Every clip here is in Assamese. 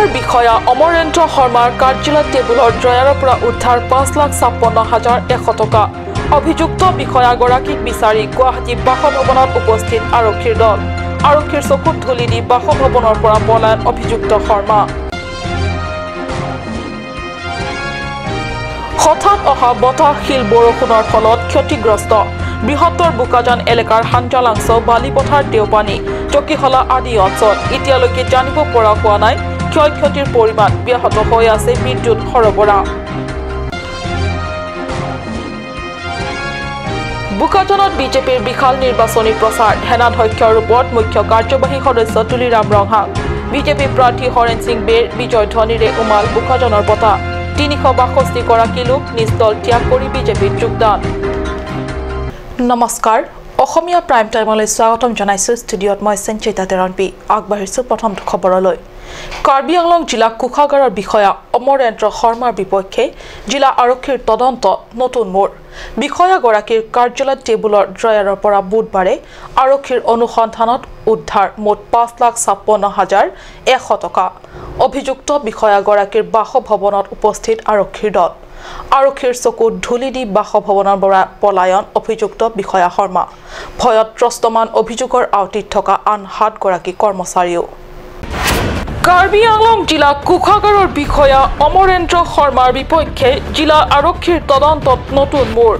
কোষাগাৰৰ বিষয়া অমৰেন্দ্ৰ শৰ্মাৰ কাৰ্যালয় টেবুলৰ ড্ৰয়াৰৰ পৰা উদ্ধাৰ ৫,৫৬,১০০ টকা। অভিযুক্ত বিষয়াগৰাকীক বিচাৰি গুৱাহাটী বাসভৱনত উপস্থিত আৰক্ষীৰ দল। আৰক্ষীৰ চকুত ধূলি দি বাসভৱনৰ পৰা পলায়ন অভিযুক্ত শৰ্মা। হঠাৎ অহা বতাহ শিল বৰষুণৰ ফলত ক্ষতিগ্ৰস্ত বৃহত্তৰ বোকাজান এলেকাৰ হাঞ্জালাংছ, বালিপথাৰ, দেওপানী, চকীহলা আদি অঞ্চল। এতিয়ালৈকে জানিব পৰা হোৱা নাই ক্ষয় ক্ষতিৰ পৰিমাণ। ব্যাহত হৈ আছে বিদ্যুৎ সৰবৰাহ। বোকাজানত বিজেপিৰ বিশাল নিৰ্বাচনী প্ৰচাৰ। সেনাধ্যক্ষৰ ৰূপত মুখ্য কাৰ্যবাহী সদস্য তুলিৰাম ৰংহাং। বিজেপি প্ৰাৰ্থী হৰেণ সিং বেৰ বিজয় ধ্বনিৰে উমাল বোকাজানৰ বঁটা। ৩৬২ গৰাকী লোক নিজ দল ত্যাগ কৰি বিজেপিত যোগদান। নমস্কাৰ, অসমীয়া প্ৰাইম টাইমলৈ স্বাগতম জনাইছোঁ। ষ্টুডিঅ'ত মই সঞ্চিতা তেৰণপি। আগবাঢ়িছোঁ প্ৰথম খবৰলৈ। কাৰ্বি আংলং জিলা কোষাগাৰৰ বিষয়া অমৰেন্দ্ৰ শৰ্মাৰ বিপক্ষে জিলা আৰক্ষীৰ তদন্ত নতুন মোৰ। বিষয়াগৰাকীৰ কাৰ্যালয়ত টেবুলৰ ড্ৰয়াৰৰ পৰা বুধবাৰে আৰক্ষীৰ অনুসন্ধানত উদ্ধাৰ মুঠ ৫,৫৬,১০০ টকা। অভিযুক্ত বিষয়াগৰাকীৰ বাসভৱনত উপস্থিত আৰক্ষীৰ দল। আৰক্ষীৰ চকুত ধূলি দি বাসভৱনৰ পৰা পলায়ন অভিযুক্ত বিষয়া শৰ্মা। ভয়ত ত্ৰস্তমান অভিযোগৰ আওতিত থকা আন ৭ গৰাকী কৰ্মচাৰীও। কাৰ্বি আংলং জিলা কোষাগাৰৰ বিষয়া অমৰেন্দ্ৰ শৰ্মাৰ বিপক্ষে জিলা আৰক্ষীৰ তদন্তত নতুন মোৰ।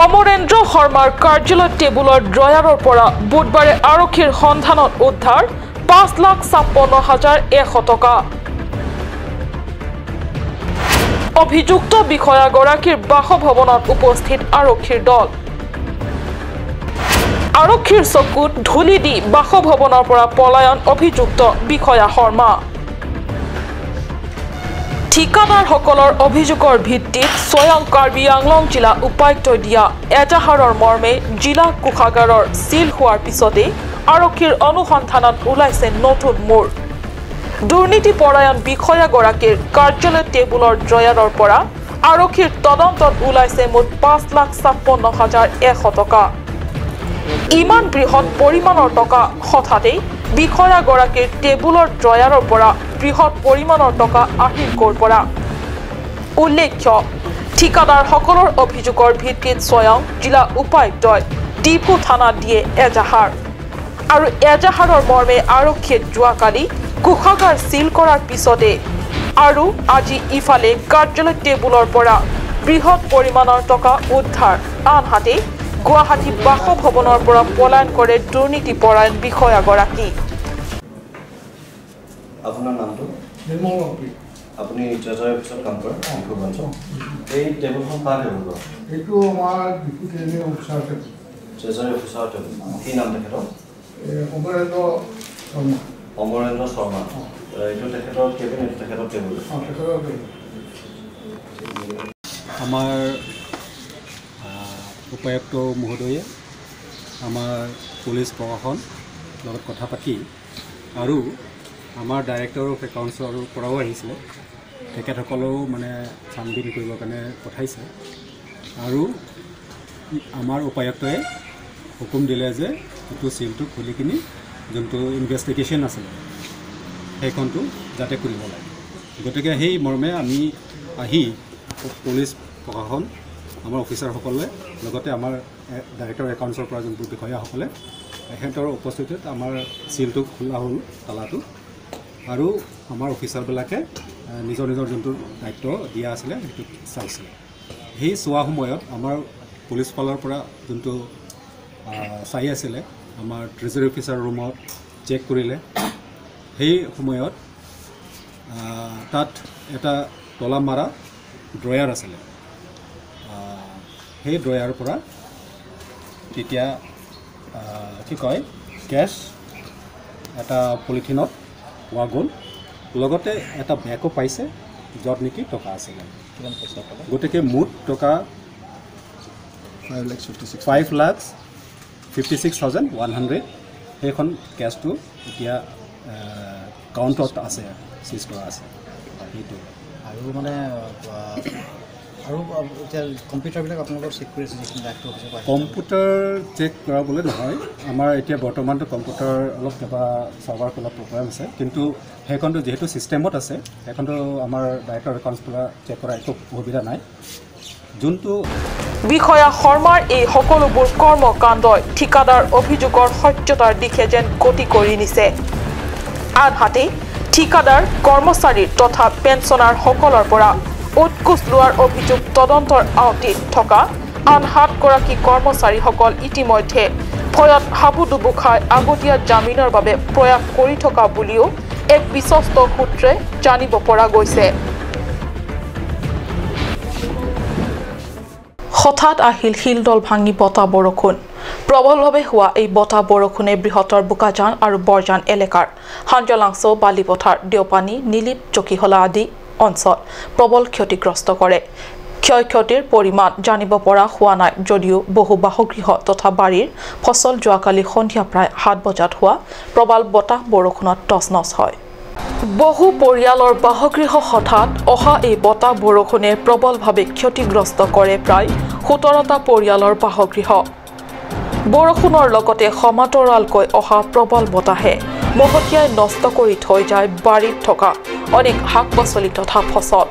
অমৰেন্দ্ৰ শৰ্মাৰ কাৰ্যালয় টেবুলৰ ড্ৰয়াৰৰ পৰা বুধবাৰে আৰক্ষীৰ সন্ধানত উদ্ধাৰ ৫,৫৬,১০০ টকা। অভিযুক্ত বিষয়াগৰাকীৰ বাসভৱনত উপস্থিত আৰক্ষীৰ দল। আৰক্ষীৰ চকুত ধূলি দি বাসভৱনৰ পৰা পলায়ন অভিযুক্ত বিষয়া শৰ্মা। ঠিকাদাৰসকলৰ অভিযোগৰ ভিত্তিত স্বয়ং কাৰ্বি আংলং জিলা উপায়ুক্তই দিয়া এজাহাৰৰ মৰ্মে জিলা কোষাগাৰৰ চিল হোৱাৰ পিছতেই আৰক্ষীৰ অনুসন্ধানত ওলাইছে নতুন মোৰ। দুৰ্নীতিপৰায়ণ বিষয়াগৰাকীৰ কাৰ্যালয় টেবুলৰ ড্ৰয়াৰৰ পৰা আৰক্ষীৰ তদন্তত ওলাইছে মুঠ ৫,৫৬,১০০ টকা। ইমান বৃহৎ পৰিমাণৰ টকা হঠাতেই বিষয়াগৰাকীৰ টেবুলৰ ড্ৰয়াৰৰ পৰা বৃহৎ পৰিমাণৰ টকা আহিল ক'ৰ পৰা? উল্লেখ্য, ঠিকাদাৰসকলৰ অভিযোগৰ ভিত্তিত স্বয়ং জিলা উপায়ুক্তই ডিফু থানাত দিয়ে এজাহাৰ আৰু এজাহাৰৰ মৰ্মে আৰক্ষীয়ে যোৱাকালি কোষাগাৰ চিল কৰাৰ পিছতে আৰু আজি ইফালে কাৰ্যালয় টেবুলৰ পৰা বৃহৎ পৰিমাণৰ টকা উদ্ধাৰ। আনহাতে গুৱাহাটী বাসভৱনৰ পৰা পলায়ন কৰে দুৰ্নীতিপৰায়ণ বিষয়াগৰাকী। আপোনাৰ নামটো? নিৰ্মল ৰংপি। আপুনি ট্ৰেজাৰী অফিচত কাম কৰে, ডিফু ব্ৰাঞ্চত। এই টেবুলখন কাৰ টেবুল বাৰু? এইটো আমাৰ Diphu treasury officer table. Treasury অফিচাৰৰ টেবুল। কি নাম তেখেতৰ? এই অমৰেন্দ্ৰ শৰ্মা। অমৰেন্দ্ৰ শৰ্মা। এইটো তেখেতৰ কেবিন, এইটো তেখেতৰ টেবুল? অঁ, তেখেতৰ টেবুল। আমাৰ উপায়ুক্ত মহোদয়ে আমাৰ পুলিচ প্ৰশাসন লগত কথা পাতি আৰু আমাৰ ডাইৰেক্টৰ অফ একাউণ্টছৰ পৰাও আহিছিলে, তেখেতসকলেও মানে ছানবিন কৰিবৰ কাৰণে পঠাইছে আৰু আমাৰ উপায়ুক্তই হুকুম দিলে যে এইটো চিলটো খুলি কিনি যোনটো ইনভেষ্টিগেশ্যন আছিলে সেইখনটো যাতে কৰিব লাগে। গতিকে সেই মৰ্মে আমি আহি পুলিচ প্ৰশাসন, আমাৰ অফিচাৰসকলে, লগতে আমাৰ ডাইৰেক্টৰ একাউণ্টছৰ পৰা যোনবোৰ বিষয়াসকলে, সিহঁতৰ উপস্থিতিত আমাৰ চিলটো খোলা হ'ল, তালাটো, আৰু আমাৰ অফিচাৰবিলাকে নিজৰ নিজৰ যোনটো দায়িত্ব দিয়া আছিলে সেইটো চাইছিলে। সেই চোৱা সময়ত আমাৰ পুলিচ ফালৰ পৰা যোনটো চাই আছিলে, আমাৰ ট্ৰেজাৰী অফিচাৰ ৰুমত চেক কৰিলে। সেই সময়ত তাত এটা তলা মাৰা ড্ৰয়াৰ আছিলে। সেই ড্ৰয়াৰৰ পৰা তেতিয়া কি কয়, কেছ এটা পলিথিনত পোৱা গ'ল, লগতে এটা বেগো পাইছে য'ত নেকি টকা আছিলে। কিমান পইচা পালে? গতিকে মুঠ টকা 5,56,000। 5,56,100। সেইখন কেছটো এতিয়া কাউণ্টত আছে, চিজ কৰা আছে সেইটো। আৰু মানে আৰু এতিয়া কম্পিউটাৰবিলাক আপোনালোকৰ চেক কৰি আছে যিখিনি ডাক্তৰ অফিচৰ পৰা কম্পিউটাৰ চেক কৰাবলৈ নহয়, আমাৰ এতিয়া বৰ্তমানটো কম্পিউটাৰ অলপ কিবা চাৰ্ভাৰ অলপ প্ৰব্লেম আছে, কিন্তু সেইখনটো যিহেতু ছিষ্টেমত আছে সেইখনটো আমাৰ ডাইৰেক্টৰ একাউণ্টছ পৰা চেক কৰা একো অসুবিধা নাই। যোনটো বিষয়া শৰ্মাৰ এই সকলোবোৰ কৰ্মকাণ্ডই ঠিকাদাৰ অভিযোগৰ সত্যতাৰ দিশে যেন গতি কৰি নিছে। আনহাতে ঠিকাদাৰ কৰ্মচাৰী তথা পেঞ্চনাৰসকলৰ পৰা উৎকোচ লোৱাৰ অভিযোগ তদন্তৰ আওতিত থকা আন 7গৰাকী কৰ্মচাৰীসকল ইতিমধ্যে ভয়ত হাবুডুবু খাই আগতীয়া জামিনৰ বাবে প্ৰয়াস কৰি থকা বুলিও এক বিশ্বস্ত সূত্ৰে জানিব পৰা গৈছে। হঠাৎ আহিল শিলদল ভাঙি বতাহ বৰষুণ। প্ৰবলভাৱে হোৱা এই বতাহ বৰষুণে বৃহত্তৰ বোকাজান আৰু বৰজান এলেকাৰ হাঞ্জলাংছ, বালিপথাৰ, দেওপানী, নীলিপ, চকীহলা আদি অঞ্চল প্ৰবল ক্ষতিগ্ৰস্ত কৰে। ক্ষয় ক্ষতিৰ পৰিমাণ জানিব পৰা হোৱা নাই যদিও বহু বাসগৃহ তথা বাৰীৰ ফচল যোৱাকালি সন্ধিয়া প্ৰায় 7 বজাত হোৱা প্ৰবল বতাহ বৰষুণত তছনছ হয়। বহু পৰিয়ালৰ বাসগৃহ হঠাৎ অহা এই বতাহ বৰষুণে প্ৰবলভাৱে ক্ষতিগ্ৰস্ত কৰে প্ৰায় 17টা পৰিয়ালৰ বাসগৃহ। বৰষুণৰ লগতে সমান্তৰালকৈ অহা প্ৰবল বতাহে মহতিয়াই নষ্ট কৰি থৈ যায় বাৰীত থকা অনেক শাক পাচলি তথা ফচল।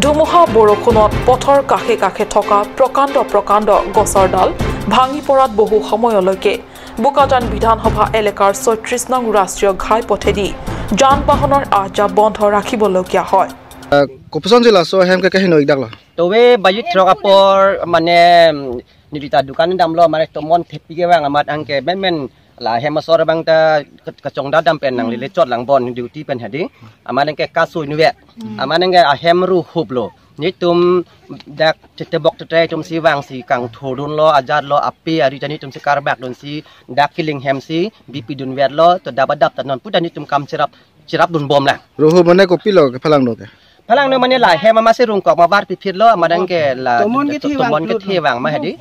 ধুমুহা বৰষুণত পথৰ কাষে কাষে থকা প্ৰকাণ্ড প্ৰকাণ্ড গছৰ ডাল ভাঙি পৰাত বহু সময়লৈকে বোকাজান বিধানসভা এলেকাৰ 36 নং ৰাষ্ট্ৰীয় ঘাইপথেদি যান বাহনৰ আহ যাহ বন্ধ ৰাখিবলগীয়া হয়। หลายแฮมซอร์บางตากระจงดาดำเป็นหนังลิเลจอดหลังบอลดิวตี้เป็นหดีอามานั่งแกกาซุยนุเวะอามานั่งแกอาแฮมรูหุบโลนี่ตุมดักจะบอกจะใจตุมสีวางสีกังโทรุนโลอาจารย์โลอัปปีอาริจานี่ตุมสีการแบกโดนสีดักกิลิงแฮมสีบีปีดุนเวทโลตัวดับดับตัดนอนพุทธนี่ตุมกำชิรับดุนบอมแหละรูหุบมันได้กปิโลพลังโลกพลังเนี่ยมันเนี่ยหลายแฮมมาเสรุงกอกมาบาดพิพิธแล้วมาดังแกละตัวมอนก็เทวางมาเห็นดิ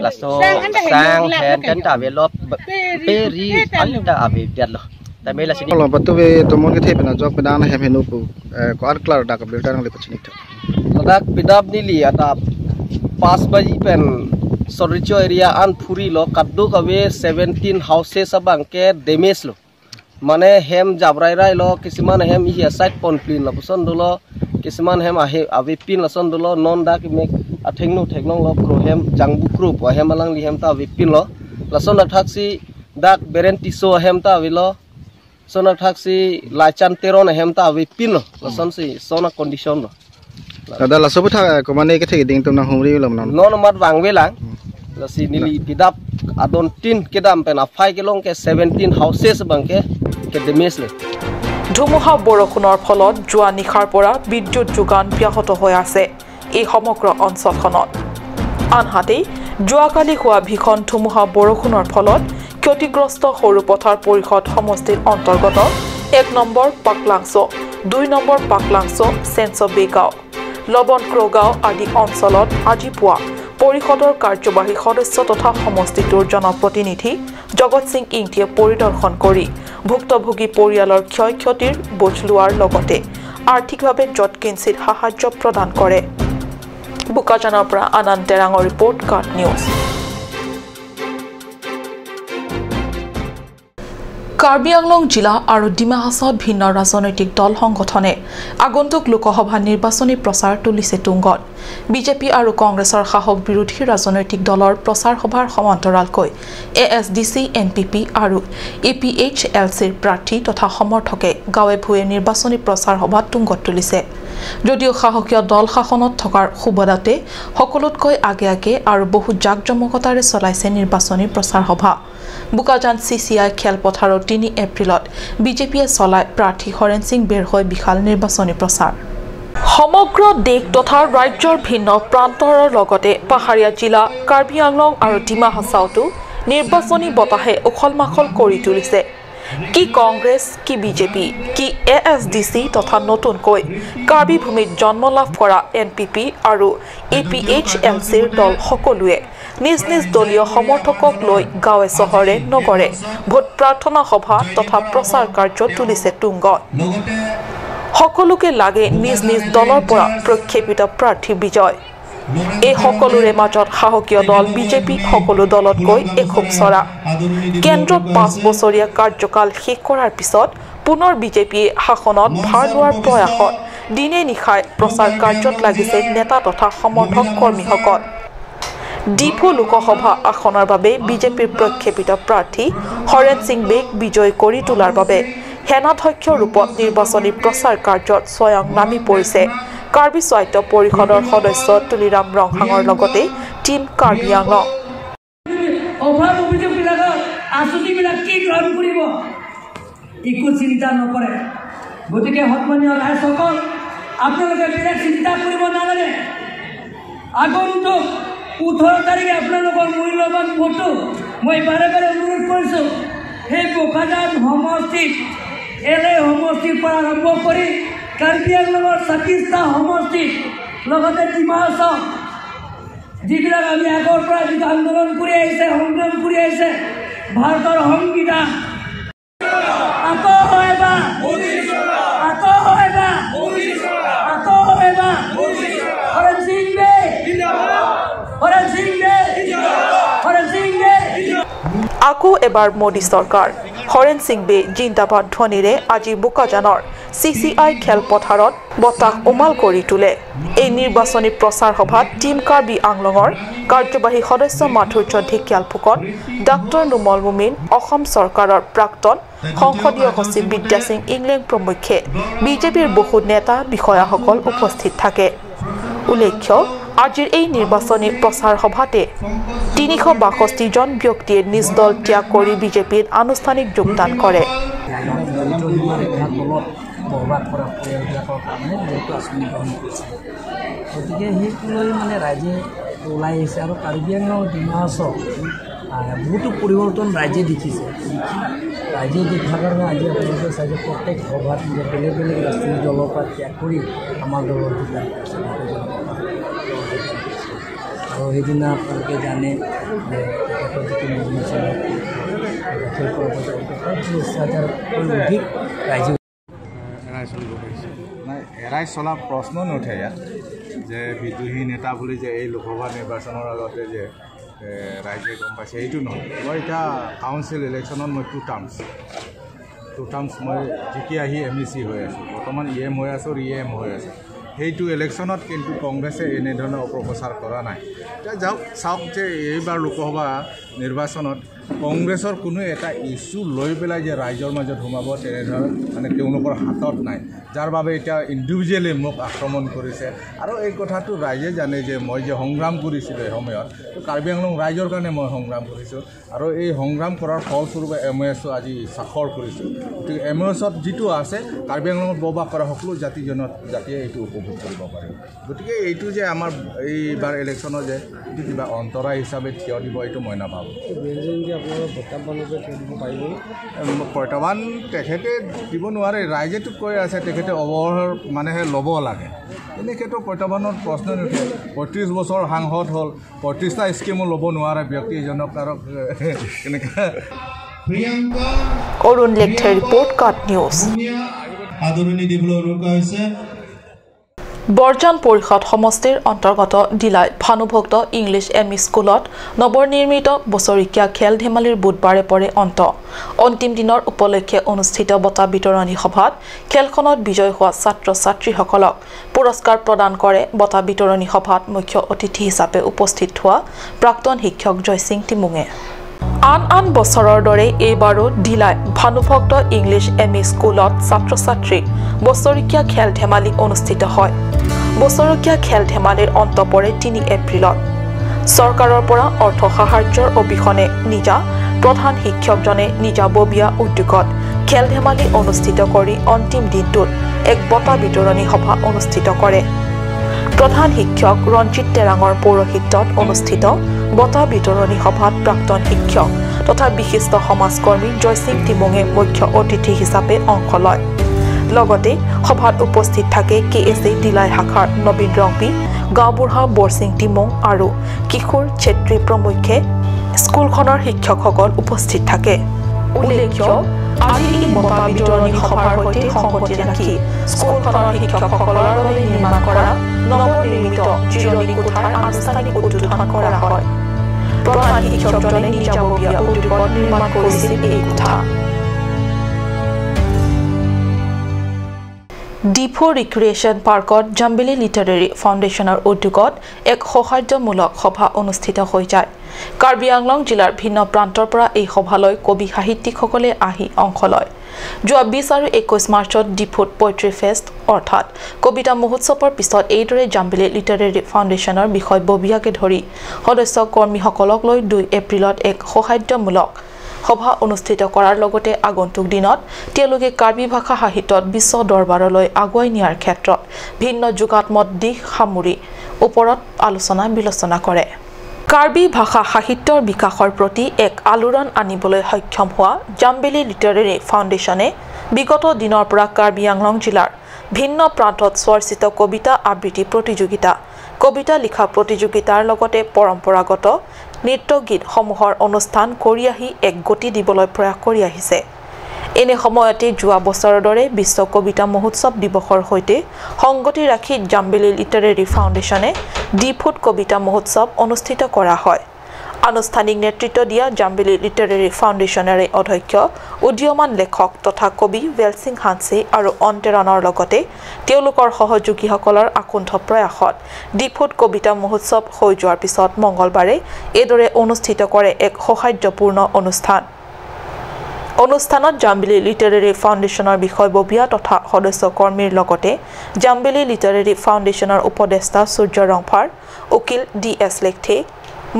ละโซสร้างแทนกันตาเวลบเปรีอันตาเวเดียดลแต่ไม่ละสิลองประตูเวตัวมอนก็เทเป็นจอกเป็นด้านแฮมเฮนูปูก็อันคลาร์ดักเบลดังเลยปัจจุบัน ดักปิดับนี่ลีอัตา 5 बजी पेन सरिचो एरिया अन फुरी लो कद्दू कवे 17 हाउसेसบังके डैमेज लो माने हेम जाबराई राय लो किसिमान हेम इहिया साइड पन प्लिन लो पसन दुलो किसिमान हेम आहे आवे पिन लसन दुलो नन डाक मेक आथेंगनो थेंगनो लो क्रो हेम जांगबु क्रो प हेम alang li hem ta ave pin lo lason thaksi dak beren tiso hem ta ave lo sona thaksi lachan teron hem ta ave pin lo lason si sona condition lo দাদা লাসব থা কমানে কে থেকে দিং তোমনা হুমরি লম না নন মাত বাংবে lang lasi nili pidap adon tin kedam pen afai kelong ke 17 houses bangke ke damage le ধুমুহা বৰষুণৰ ফলত যোৱা নিশাৰ পৰা বিদ্যুৎ যোগান ব্যাহত হৈ আছে এই সমগ্ৰ অঞ্চলখনত। আনহাতে যোৱাকালি হোৱা ভীষণ ধুমুহা বৰষুণৰ ফলত ক্ষতিগ্ৰস্ত সৰুপথাৰ পৰিষদ সমষ্টিৰ অন্তৰ্গত 1 নম্বৰ পাকলাংছ, 2 নম্বৰ পাকলাংছ, চেঞ্চবে গাঁও, লৱনক্ৰ গাঁও আদি অঞ্চলত আজি পুৱা পৰিষদৰ কাৰ্যবাহী সদস্য তথা সমষ্টিটোৰ জনপ্ৰতিনিধি জগত সিং ইংটিয়ে পৰিদৰ্শন কৰি ভুক্তভোগী পৰিয়ালৰ ক্ষয় ক্ষতিৰ বুজ লোৱাৰ লগতে আৰ্থিকভাৱে যৎকিঞ্চিত সাহায্য প্ৰদান কৰে। বোকাজানৰ পৰা আনন্দ তেৰাঙৰ ৰিপৰ্ট, কাট নিউজ। কাৰ্বি আংলং জিলা আৰু ডিমা হাছাওত ভিন্ন ৰাজনৈতিক দল সংগঠনে আগন্তুক লোকসভা নিৰ্বাচনী প্ৰচাৰ তুলিছে তুংগত। বিজেপি আৰু কংগ্ৰেছৰ শাসক বিৰোধী ৰাজনৈতিক দলৰ প্ৰচাৰ সভাৰ সমান্তৰালকৈ A S D C, N P P আৰু এ পি এইচ এল চিৰ প্ৰাৰ্থী তথা সমৰ্থকে গাঁৱে ভূঞে নিৰ্বাচনী প্ৰচাৰ সভা তুংগত তুলিছে। যদিও শাসকীয় দল শাসনত থকাৰ সুবাদতে সকলোতকৈ আগে আগে আৰু বহু জাকজমকতাৰে চলাইছে নিৰ্বাচনী প্ৰচাৰ সভা। বোকাজান চি চি I খেলপথাৰত 3 এপ্ৰিলত বিজেপিয়ে চলায় প্ৰাৰ্থী হৰেণ সিং বেৰ হৈ বিশাল নিৰ্বাচনী প্ৰচাৰ। সমগ্ৰ দেশ তথা ৰাজ্যৰ ভিন্ন প্ৰান্তৰৰ লগতে পাহাৰীয়া জিলা কাৰ্বি আংলং আৰু ডিমা হাছাওতো নিৰ্বাচনী বতাহে উখল মাখল কৰি তুলিছে। কি কংগ্ৰেছ, কি বিজেপি, কি এ এছ ডি চি তথা নতুনকৈ কাৰ্বি ভূমিত জন্ম লাভ কৰা এন পি পি আৰু এ পি এইচ এল চিৰ দল সকলোৱে নিজ নিজ দলীয় সমৰ্থকক লৈ গাঁৱে চহৰে নগৰে ভোট প্ৰাৰ্থনা সভা তথা প্ৰচাৰ কাৰ্য তুলিছে তুংগত। সকলোকে লাগে নিজ নিজ দলৰ পৰা প্ৰক্ষেপিত প্ৰাৰ্থী বিজয়। এই সকলোৰে মাজত সাহসীয় দল বিজেপি সকলো দলতকৈ এখোপ চৰা। কেন্দ্ৰত 5 বছৰীয়া কাৰ্যকাল শেষ কৰাৰ পিছত পুনৰ বিজেপিয়ে শাসনত ভাৰ লোৱাৰ প্ৰয়াসত দিনে নিশাই প্ৰচাৰ কাৰ্যত লাগিছে নেতা তথা সমৰ্থক কৰ্মীসকল। ডিফু লোকসভা আসনৰ বাবে বিজেপিৰ প্ৰক্ষেপিত প্ৰাৰ্থী হৰেণ সিং বেগ বিজয় কৰি তোলাৰ বাবে সেনাধ্যক্ষ ৰূপত নিৰ্বাচনী প্ৰচাৰ কাৰ্যত স্বয়ং নামি পৰিছে কাৰ্বি স্বায়ত্ত পৰিষদৰ সদস্য তুলিৰাম ৰংহাঙৰ লগতে টীম কাৰ্বি আংলং। অভাৱ অভিযোগবিলাকৰ আঁচনিবিলাক কি গ্ৰহণ কৰিব একো চিন্তা নকৰে। গতিকে সন্মানীয় ৰাইজসকল, আপোনালোকে বেলেগ চিন্তা কৰিব নালাগে। আগন্তুক 18 তাৰিখে আপোনালোকৰ মূল্যৱান ভোটটো মই বাৰে বাৰে অনুৰোধ কৰিছোঁ, সেই বোকাজান সমষ্টিত এল এ সমষ্টিৰ পৰা আৰম্ভ কৰি কাৰ্বি আংলঙৰ 26টা সমষ্টিত লগতে ডিমা হাছাও যিবিলাক আমি আগৰ পৰা যিটো আন্দোলন কৰি আহিছে, সংগ্ৰাম কৰি আহিছে, ভাৰতৰ সংবিধান আকৌ এবাৰ, আকৌ এবাৰ, আকৌ এবাৰ হৰেণ সিং বে, হৰেণ সিং বে, হৰেণ সিং বে। আকৌ এবাৰ মোদী চৰকাৰ, হৰেণ সিং বে জিন্দাবাদ ধ্বনিৰে আজি বোকাজানৰ CCI খেলপথাৰত বতাহ উমাল কৰি তোলে। এই নিৰ্বাচনী প্ৰচাৰ সভাত টীম কাৰ্বি আংলঙৰ কাৰ্যবাহী সদস্য মাধুৰ্য ঢেকিয়াল ফুকন, ডাক্তৰ নোমল মুমিন, অসম চৰকাৰৰ প্ৰাক্তন সংসদীয় সচিব বিদ্যাসিং ইংলেং প্ৰমুখ্যে বিজেপিৰ বহু নেতা বিষয়াসকল উপস্থিত থাকে। উল্লেখ্য, আজিৰ এই নিৰ্বাচনী প্ৰচাৰ সভাতে 362 জন ব্যক্তিয়ে নিজ দল ত্যাগ কৰি বিজেপিত আনুষ্ঠানিক যোগদান কৰে। বসবাস কৰা পৰিয়ালবিলাকৰ কাৰণে বহুতো আঁচনি গ্ৰহণ কৰিছে। গতিকে সেইটো লৈ মানে ৰাইজে ওলাই আহিছে আৰু কাৰ্বি আংলং ডিমা হাছাও বহুতো পৰিৱৰ্তন ৰাইজে দেখিছে। ৰাইজে দেখাৰ কাৰণে আজি আপোনালোকে চাইছে প্ৰত্যেক সভাত বেলেগ বেলেগ ৰাজনৈতিক দলৰ পৰা ত্যাগ কৰি আমাৰ দলত যোগদান কৰিছে। আৰু সেইদিনা আপোনালোকে জানে যে তেখেতৰ যিটো নিৰ্বাচনত দাখিল কৰা প্ৰায় 30 হাজাৰতকৈ অধিক ৰাইজে এৰাই চলিব পাৰিছে। নাই, এৰাই চলা প্ৰশ্ন নুঠে ইয়াত যে বিদ্ৰোহী নেতা বুলি যে এই লোকসভা নিৰ্বাচনৰ আগতে যে ৰাইজে গম পাইছে এইটো নহয়। মই এতিয়া কাউন্সিল ইলেকশ্যনত মই টু টাৰ্মছ মই জিকি আহি MEC হৈ আছোঁ, বৰ্তমান EM হৈ আছোঁ, EM হৈ আছোঁ। সেইটো ইলেকশ্যনত কিন্তু কংগ্ৰেছে এনেধৰণৰ অপপ্ৰচাৰ কৰা নাই। এতিয়া যাওক চাওক যে এইবাৰ লোকসভা নিৰ্বাচনত কংগ্ৰেছৰ কোনো এটা ইছ্যু লৈ পেলাই যে ৰাইজৰ মাজত সোমাব তেনেধৰণৰ মানে তেওঁলোকৰ হাতত নাই, যাৰ বাবে এতিয়া ইণ্ডিভিজুৱেলি মোক আক্ৰমণ কৰিছে। আৰু এই কথাটো ৰাইজে জানে যে মই যে সংগ্ৰাম কৰিছিলোঁ এই সময়ত, কাৰ্বি আংলং ৰাইজৰ কাৰণে মই সংগ্ৰাম কৰিছোঁ আৰু এই সংগ্ৰাম কৰাৰ ফলস্বৰূপে MOSO আজি স্বাক্ষৰ কৰিছোঁ। গতিকে MOSত যিটো আছে কাৰ্বি আংলঙত বসবাস কৰা সকলো জাতি জনজাতিয়ে এইটো উপভোগ কৰিব পাৰিব। গতিকে এইটো যে আমাৰ এইবাৰ ইলেকশ্যনত যে এইটো কিবা অন্তৰায় হিচাপে থিয় দিব এইটো মই নাভাবোঁ। বৰ্তমান তেখেতে দিব নোৱাৰে, ৰাইজেতো কৈ আছে তেখেতে অৱসৰ মানেহে ল'ব লাগে। এনে ক্ষেত্ৰত প্ৰত্যাহ্বানৰ প্ৰশ্ন নুঠে। 35 বছৰ সাংসদ হ'ল, 35টা স্কীমো ল'ব নোৱাৰে ব্যক্তি এজনক আৰু কেনেকৈ। অৰুণ লেখথেৰ ৰিপৰ্ট, কাট নিউজ। আদৰণি দিবলৈ অনুৰোধ কৰা হৈছে। বৰজান পৰিষদ সমষ্টিৰ অন্তৰ্গত delay Bhanubhakta English M E স্কুলত নৱনিৰ্মিত বছৰেকীয়া খেল ধেমালিৰ বুধবাৰে পৰে অন্ত। অন্তিম দিনৰ উপলক্ষে অনুষ্ঠিত বঁটা বিতৰণী সভাত খেলখনত বিজয় হোৱা ছাত্ৰ ছাত্ৰীসকলক পুৰস্কাৰ প্ৰদান কৰে। বঁটা বিতৰণী সভাত মুখ্য অতিথি হিচাপে উপস্থিত হোৱা প্ৰাক্তন শিক্ষক জয়সিং তিমুঙে আন আন বছৰৰ দৰে এইবাৰো delay Bhanubhakta English M E স্কুলত ছাত্ৰ ছাত্ৰীৰ বছৰেকীয়া খেল ধেমালি অনুষ্ঠিত হয়। বছৰেকীয়া খেল ধেমালিৰ অন্ত পৰে 3 এপ্ৰিলত। চৰকাৰৰ পৰা অৰ্থ সাহায্যৰ অবিহনে নিজা প্ৰধান শিক্ষকজনে নিজাববীয়া উদ্যোগত খেল ধেমালি অনুষ্ঠিত কৰি অন্তিম দিনটোত এক বঁটা বিতৰণী সভা অনুষ্ঠিত কৰে। প্ৰধান শিক্ষক ৰঞ্জিত তেৰাঙৰ পৌৰোহিত্যত অনুষ্ঠিত বঁটা বিতৰণী সভাত প্ৰাক্তন শিক্ষক তথা বিশিষ্ট সমাজকৰ্মী জয়সিং তিমুঙে মুখ্য অতিথি হিচাপে অংশ লয়। লগতে সভাত উপস্থিত থাকে KSA Dilai শাখাৰ নবীন ৰংপি, গাঁওবুঢ়া বৰসিং তিমুং আৰু কিশোৰ চেত্ৰী প্ৰমুখ্যে স্কুলখনৰ শিক্ষকসকল উপস্থিত থাকে। উল্লেখ্য, আজি এই বঁটা বিতৰণী সভাৰ সৈতে সংগতি ৰাখি স্কুলখনৰ শিক্ষকসকলৰ বাবে নিৰ্মাণ কৰা নৱনিৰ্মিত জিৰণি কোঠাৰ আনুষ্ঠানিক উদ্বোধন কৰা হয়। প্ৰধান শিক্ষকজনে নিজাববীয়া উদ্যোগত নিৰ্মাণ কৰিছিল এই কোঠা। ডিফু ৰিক্ৰিয়েশ্যন পাৰ্কত জাম্বেলি লিটাৰেৰী ফাউণ্ডেশ্যনৰ উদ্যোগত এক সৌহাৰ্দ্যমূলক সভা অনুষ্ঠিত হৈ যায়। কাৰ্বি আংলং জিলাৰ ভিন্ন প্ৰান্তৰ পৰা এই সভালৈ কবি সাহিত্যিকসকলে আহি অংশ লয়। যোৱা 20 আৰু 21 মাৰ্চত ডিফুত পইট্ৰি ফেষ্ট অৰ্থাৎ কবিতা মহোৎসৱৰ পিছত এইদৰে জাম্বেলি লিটাৰেৰী ফাউণ্ডেশ্যনৰ বিষয়ববীয়াকে ধৰি সদস্য কৰ্মীসকলক লৈ 2 এপ্ৰিলত এক সৌহাৰ্দ্যমূলক সভা অনুষ্ঠিত কৰাৰ লগতে আগন্তুক দিনত তেওঁলোকে কাৰ্বি ভাষা সাহিত্যত বিশ্ব দৰবাৰলৈ আগুৱাই নিয়াৰ ক্ষেত্ৰত ভিন্ন যোগাত্মক দিশ সামৰি ওপৰত আলোচনা বিলোচনা কৰে। কাৰ্বি ভাষা সাহিত্যৰ বিকাশৰ প্ৰতি এক আলোড়ন আনিবলৈ সক্ষম হোৱা জাম্বেলি লিটাৰেৰী ফাউণ্ডেশ্যনে বিগত দিনৰ পৰা কাৰ্বি আংলং জিলাৰ ভিন্ন প্ৰান্তত চৰ্চিত কবিতা আবৃত্তি প্ৰতিযোগিতা, কবিতা লিখা প্ৰতিযোগিতাৰ লগতে পৰম্পৰাগত নৃত্য গীতসমূহৰ অনুষ্ঠান কৰি আহি এক গতি দিবলৈ প্ৰয়াস কৰি আহিছে। এনে সময়তে যোৱা বছৰৰ দৰে বিশ্ব কবিতা মহোৎসৱ দিৱসৰ সৈতে সংগতি ৰাখি জাম্বেলি লিটাৰেৰী ফাউণ্ডেশ্যনে ডিফুত কবিতা মহোৎসৱ অনুষ্ঠিত কৰা হয়। আনুষ্ঠানিক নেতৃত্ব দিয়া জাম্বেলি লিটাৰেৰী ফাউণ্ডেশ্যনৰে অধ্যক্ষ উদীয়মান লেখক তথা কবি ৱেলছিং হানছে আৰু অন্তেৰণৰ লগতে তেওঁলোকৰ সহযোগীসকলৰ আকুণ্ঠ প্ৰয়াসত ডিফুত কবিতা মহোৎসৱ হৈ যোৱাৰ পিছত মঙলবাৰে এইদৰে অনুষ্ঠিত কৰে এক সৌহাৰ্দ্যপূৰ্ণ অনুষ্ঠান। অনুষ্ঠানত জাম্বেলি লিটাৰেৰী ফাউণ্ডেশ্যনৰ বিষয়ববীয়া তথা সদস্য কৰ্মীৰ লগতে জাম্বেলি লিটাৰেৰী ফাউণ্ডেশ্যনৰ উপদেষ্টা সূৰ্য ৰংফাৰ, উকিল ডি এছ লেখথে,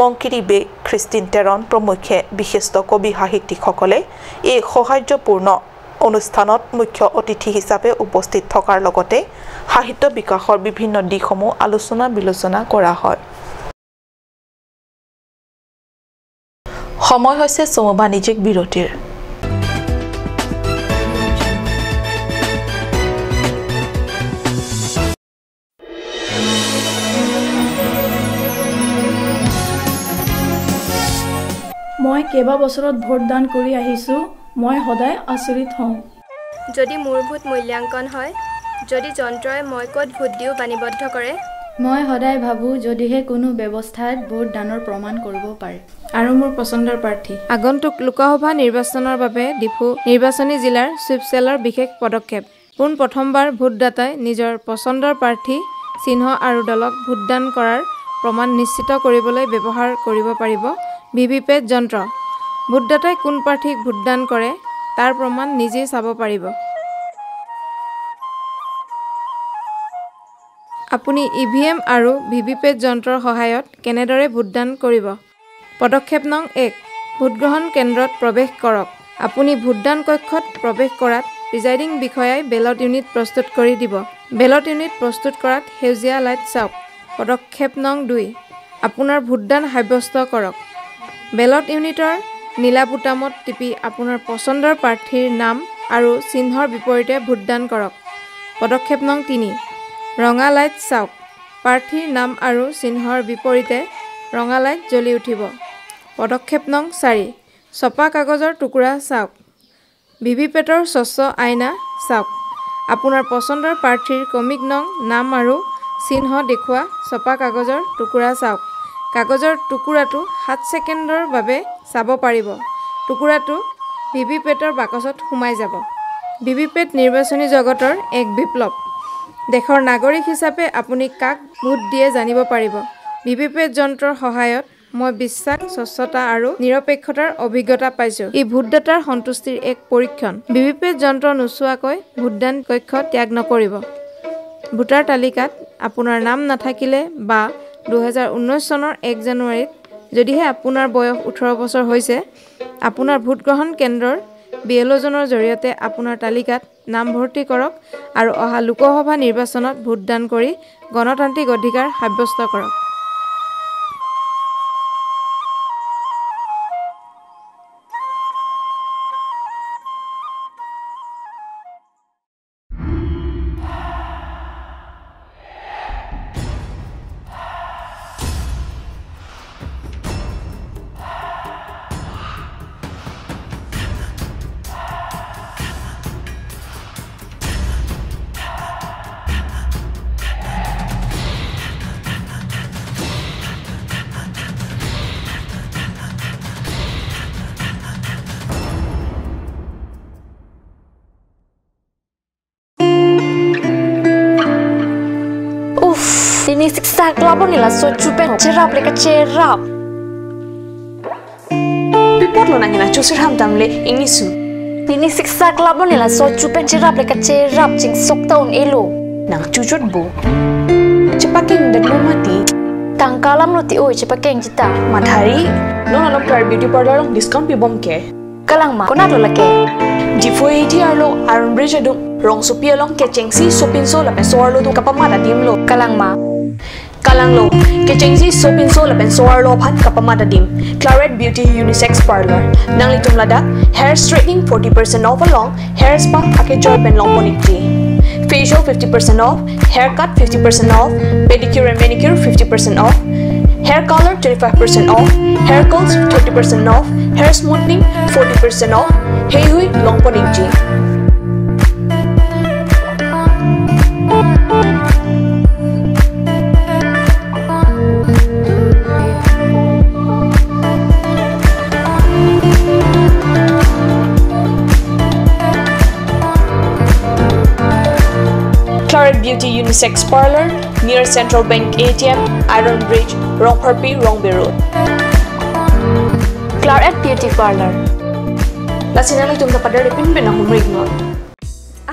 মংকিৰি বে, খ্ৰীষ্টিন টেৰন প্ৰমুখ্যে বিশিষ্ট কবি সাহিত্যিকসকলে এই সৌহাৰ্দ্যপূৰ্ণ অনুষ্ঠানত মুখ্য অতিথি হিচাপে উপস্থিত থকাৰ লগতে সাহিত্য বিকাশৰ বিভিন্ন দিশসমূহ আলোচনা বিলোচনা কৰা হয়। সময় হৈছে চমু বাণিজ্যিক বিৰতিৰ। মই কেইবা বছৰত ভোটদান কৰি আহিছোঁ। মই সদায় আচৰিত হওঁ। যদি মোৰ ভোট মূল্যাংকন হয়, যদি যন্ত্ৰই মই ক'ত ভোট দিওঁ বাণীবদ্ধ কৰে। মই সদায় ভাবোঁ যদিহে কোনো ব্যৱস্থাত ভোটদানৰ প্ৰমাণ কৰিব পাৰে। আৰু মোৰ পচন্দৰ প্ৰাৰ্থী। আগন্তুক লোকসভা নিৰ্বাচনৰ বাবে ডিফু নিৰ্বাচনী জিলাৰ চুইপচেলৰ বিশেষ পদক্ষেপ। পোনপ্ৰথমবাৰ ভোটদাতাই নিজৰ পচন্দৰ প্ৰাৰ্থী, চিহ্ন আৰু দলক ভোটদান কৰাৰ প্ৰমাণ নিশ্চিত কৰিবলৈ ব্যৱহাৰ কৰিব পাৰিব ভিভিপেট যন্ত্ৰ। ভোটদাতাই কোন প্ৰাৰ্থীক ভোটদান কৰে তাৰ প্ৰমাণ নিজেই চাব পাৰিব। আপুনি ইভিএম আৰু ভিভিপেট যন্ত্ৰৰ সহায়ত কেনেদৰে ভোটদান কৰিব? পদক্ষেপ নং 1, ভোটগ্ৰহণ কেন্দ্ৰত প্ৰৱেশ কৰক। আপুনি ভোটদান কক্ষত প্ৰৱেশ কৰাত প্ৰিজাইডিং বিষয়াই বেলট ইউনিট প্ৰস্তুত কৰি দিব। বেলট ইউনিট প্ৰস্তুত কৰাত সেউজীয়া লাইট চাওক। পদক্ষেপ নং 2, আপোনাৰ ভোটদান সাব্যস্ত কৰক। বেলট ইউনিটৰ নীলা বুটামত টিপি আপোনাৰ পচন্দৰ প্ৰাৰ্থীৰ নাম আৰু চিহ্নৰ বিপৰীতে ভোটদান কৰক। পদক্ষেপ নং 3, ৰঙা লাইট চাওক। প্ৰাৰ্থীৰ নাম আৰু চিহ্নৰ বিপৰীতে ৰঙা লাইট জ্বলি উঠিব। পদক্ষেপ নং 4, ছপা কাগজৰ টুকুৰা চাওক। ভিভিপেটৰ স্বচ্ছ আইনা চাওক। আপোনাৰ পচন্দৰ প্ৰাৰ্থীৰ ক্ৰমিক নং, নাম আৰু চিহ্ন দেখুওৱা ছপা কাগজৰ টুকুৰা চাওক। কাগজৰ টুকুৰাটো 7 ছেকেণ্ডৰ বাবে চাব পাৰিব। টুকুৰাটো ভিভিপেটৰ বাকচত সোমাই যাব। ভিভিপেট নিৰ্বাচনী জগতৰ এক বিপ্লৱ। দেশৰ নাগৰিক হিচাপে আপুনি কাক ভোট দিয়ে জানিব পাৰিব। ভিভিপেট যন্ত্ৰৰ সহায়ত মই বিশ্বাস, স্বচ্ছতা আৰু নিৰপেক্ষতাৰ অভিজ্ঞতা পাইছোঁ। ই ভোটদাতাৰ সন্তুষ্টিৰ এক পৰীক্ষণ। ভিভিপেট যন্ত্ৰ নোচোৱাকৈ ভোটদান কক্ষ ত্যাগ নকৰিব। ভোটাৰ তালিকাত আপোনাৰ নাম নাথাকিলে বা 2019 চনৰ 1 জানুৱাৰীত যদিহে আপোনাৰ বয়স 18 বছৰ হৈছে, আপোনাৰ ভোটগ্ৰহণ কেন্দ্ৰৰ বিএলঅ'জনৰ জৰিয়তে আপোনাৰ তালিকাত নামভৰ্তি কৰক আৰু অহা লোকসভা নিৰ্বাচনত ভোটদান কৰি গণতান্ত্ৰিক অধিকাৰ সাব্যস্ত কৰক। Dini siksa klabo nila so chupen cherap le ka cherap. Pipot lo nangina chusir ham tamle ingnisu. Dini siksa klabo nila so chupen cherap le ka cherap ching sok taun elo. Nang chuchot bo. Cepaking dan lo mati. Tangkalam lo ti oi cepakeng cita. Madhari, non alom tar beauty parlor long discount pibom ke. Kalang ma kona lo lake. Difo ATR lo Iron Bridge adung rong sopi along ke chengsi sopin so lapen soar lo tu kapama da dim lo. Kalang ma. Kalang lo ke chengsi sopin so lapen soar lo phan kapama da dim. Claret Beauty Unisex Parlor. Nang litum lada hair straightening 40% off along hair spa ake joy pen long ponikti. Facial 50% off, haircut 50% off, pedicure and manicure 50% off, hair color 25% off, hair curls 30% off, hair smoothing 40% off. Hey hui long poning ji. Claret Beauty Unisex Parlor near Central Bank ATM, Iron Bridge, Rongpharpi, Rongbe Road. Claret Beauty Parlor. Lasinali tumta padare pin pin humrig no.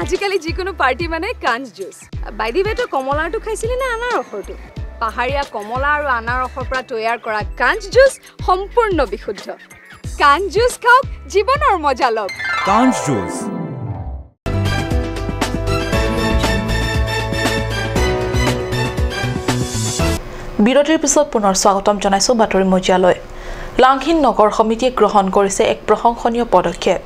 আজিকালি যিকোনো পাৰ্টি মানে কাঞ্চ জুচ। বাই the ৱে, তই কমলাৰটো খাইছিলি নে আনাৰসৰটো? পাহাৰীয়া কমলা আৰু আনাৰসৰ পৰা তৈয়াৰ কৰা কাঞ্চ জুচ সম্পূৰ্ণ বিশুদ্ধ। কাঞ্চ জুচ খাওক, জীৱনৰ মজা লওক। কাঞ্চ জুচ। বিৰতিৰ পিছত পুনৰ স্বাগতম জনাইছো বাতৰি মজিয়ালৈ। লাংহিন নগৰ সমিতিয়ে গ্ৰহণ কৰিছে এক প্ৰশংসনীয় পদক্ষেপ।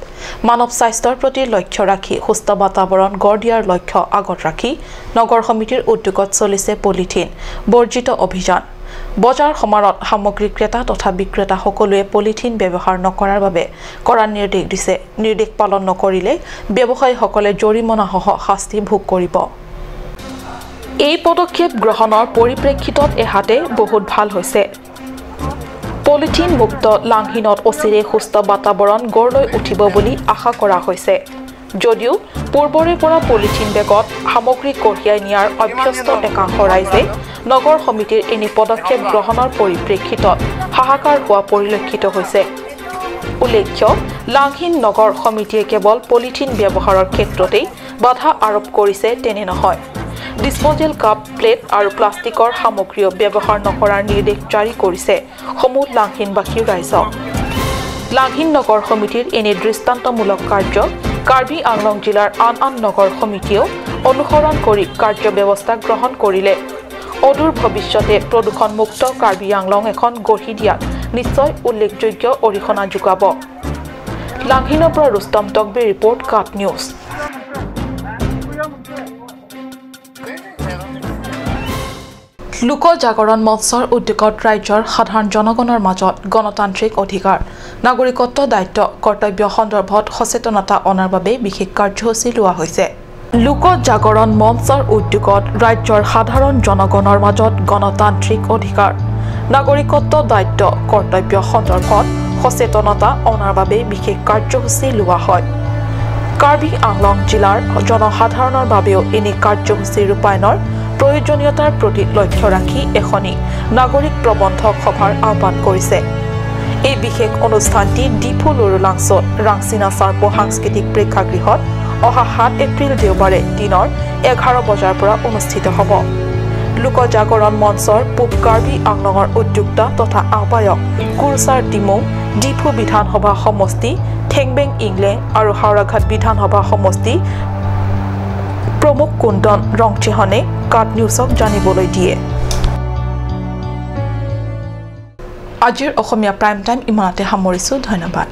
মানৱ স্বাস্থ্যৰ প্ৰতি লক্ষ্য ৰাখি সুস্থ বাতাবৰণ গঢ় দিয়াৰ লক্ষ্য আগত ৰাখি নগৰ সমিতিৰ উদ্যোগত চলিছে পলিথিন বৰ্জিত অভিযান। বজাৰ সমাৰত সামগ্ৰী ক্ৰেতা তথা বিক্ৰেতা সকলোৱে পলিথিন ব্যৱহাৰ নকৰাৰ বাবে কৰা নিৰ্দেশ দিছে। নিৰ্দেশ পালন নকৰিলে ব্যৱসায়ীসকলে জৰিমনাসহ শাস্তি ভোগ কৰিব। এই পদক্ষেপ গ্ৰহণৰ পৰিপ্ৰেক্ষিতত এহাতে বহুত ভাল হৈছে। পলিথিন মুক্ত লাংহিনত অচিৰে সুস্থ বাতাবৰণ গঢ় লৈ উঠিব বুলি আশা কৰা হৈছে। যদিও পূৰ্বৰে পৰা পলিথিন বেগত সামগ্ৰী কঢ়িয়াই নিয়াৰ অভ্যস্ত একাংশ ৰাইজে নগৰ সমিতিৰ এনে পদক্ষেপ গ্ৰহণৰ পৰিপ্ৰেক্ষিতত হাহাকাৰ হোৱা পৰিলক্ষিত হৈছে। উল্লেখ্য, লাংহিন নগৰ সমিতিয়ে কেৱল পলিথিন ব্যৱহাৰৰ ক্ষেত্ৰতেই বাধা আৰোপ কৰিছে তেনে নহয়, ডিছপ'জেল কাপ, প্লেট আৰু প্লাষ্টিকৰ সামগ্ৰীও ব্যৱহাৰ নকৰাৰ নিৰ্দেশ জাৰি কৰিছে সমূহ লাংহিনবাসী ৰাইজক। লাংহিন নগৰ সমিতিৰ এনে দৃষ্টান্তমূলক কাৰ্য কাৰ্বি আংলং জিলাৰ আন আন নগৰ সমিতিয়েও অনুসৰণ কৰি কাৰ্যব্যৱস্থা গ্ৰহণ কৰিলে অদূৰ ভৱিষ্যতে প্ৰদূষণমুক্ত কাৰ্বি আংলং এখন গঢ়ি দিয়াত নিশ্চয় উল্লেখযোগ্য অৰিহণা যোগাব। লাংহিনৰ পৰা ৰুস্তম টকবিৰ ৰিপৰ্ট, কাট নিউজ। লোক জাগৰণ মঞ্চৰ উদ্যোগত ৰাজ্যৰ সাধাৰণ জনগণৰ মাজত গণতান্ত্ৰিক অধিকাৰ, নাগৰিকত্ব, দায়িত্ব, কৰ্তব্য সন্দৰ্ভত সচেতনতা অনাৰ বাবে বিশেষ কাৰ্যসূচী লোৱা হৈছে। লোক জাগৰণ মঞ্চৰ উদ্যোগত ৰাজ্যৰ সাধাৰণ জনগণৰ মাজত গণতান্ত্ৰিক অধিকাৰ, নাগৰিকত্ব, দায়িত্ব, কৰ্তব্য সন্দৰ্ভত সচেতনতা অনাৰ বাবে বিশেষ কাৰ্যসূচী লোৱা হয়। কাৰ্বি আংলং জিলাৰ জনসাধাৰণৰ বাবেও এনে কাৰ্যসূচী ৰূপায়ণৰ প্ৰয়োজনীয়তাৰ প্ৰতি লক্ষ্য ৰাখি এখনি নাগৰিক প্ৰবন্ধক সভাৰ আহ্বান কৰিছে। এই বিশেষ অনুষ্ঠানটি ডিফু লৰুলাংছত ৰাংচিনা চাৰ্প সাংস্কৃতিক প্ৰেক্ষাগৃহত অহা 7 এপ্ৰিল দেওবাৰে দিনৰ 11 বজাৰ পৰা অনুষ্ঠিত হ'ব। লোক জাগৰণ মঞ্চৰ পূব কাৰ্বি আংলঙৰ উদ্যোক্তা তথা আহ্বায়ক কুৰচাৰ ডিমৌ, ডিফু বিধানসভা সমষ্টি থেংবেং ইংলেং আৰু হাওৰাঘাট বিধানসভা সমষ্টি প্ৰমুখ কুন্দন ৰংচিহনে কাট নিউজক জানিবলৈ দিয়ে। আজিৰ অসমীয়া প্ৰাইম টাইম ইমানতে সামৰিছোঁ। ধন্যবাদ।